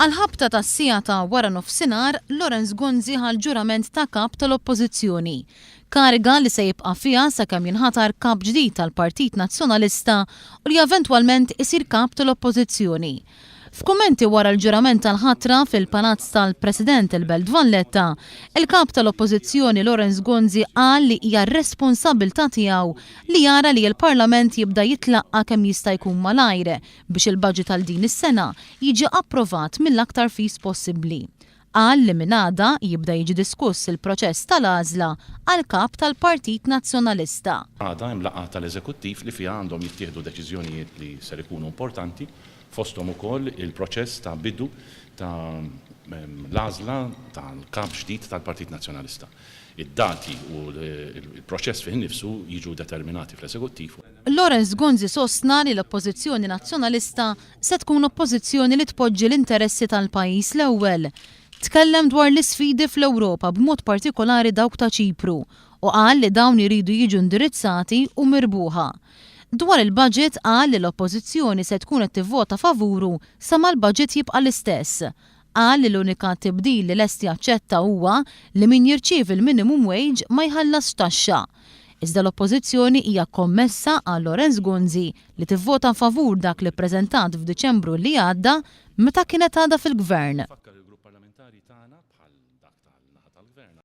Għall-ħabta tas-siegħa ta' waranofsinhar, Lawrence Gonzi ħa l-ġurament ta' Kap tal-Oppożizzjoni. Kariga li se jibqa' fiha sakemm jinħatar Kap ġdid tal-Partit Nazzjonalista u li eventwalment isir Kap tal-Oppożizzjoni. F'kummenti wara l-ġurament tal-ħatra fil-Palazz tal-President il-Belt Valletta, il-Kap tal-Oppożizzjoni Lawrence Gonzi qal li hija r-responsabbiltà tiegħu li jara li l-Parlament jibda jitlaqqa' kemm jista' jkun malajr biex il-budget għal din is-sena jiġi approvat mill-aktar fis possibbli. Qal li minn għada jibda jiġi diskuss il-proċess tal-għażla għal Kap tal-Partit Nazzjonalista. Għada hemm laqgħa tal-Eżekuttiv li fiha għandhom jittieħdu deċiżjonijiet li ser ikunu importanti, fosthom ukoll il-proċess ta' bidu ta' l-għażla tal-Kap ġdid tal-Partit Nazzjonalista. Id-dati u l-proċess fih innifsu jiġu determinati fl-Eżekuttiv. Lawrence Gonzi sostna li l-Oppożizzjoni Nazzjonalista se tkun oppożizzjoni li tpoġġi l-interessi tal-pajjiż l-ewwel. Tkellem dwar l-isfidi fl-Ewropa b'mod partikolari dawk ta' Ċipru u qal li dawn iridu jiġu indirizzati u mirbuħa. Dwar il-budget qal li l-Oppożizzjoni se tkun qed tivvota favuru sa ma l-budget jibqa' l-istess. Qal li l-unika tibdil li lest jaċċetta huwa li min jirċievi l-minimum wage ma jħallasx taxxa. Iżda l-Oppożizzjoni hija kommessa, qal Lawrence Gonzi, li tivvota favur dak li ppreżentat f'Diċembru li għadda meta kienet għadha fil-Gvern.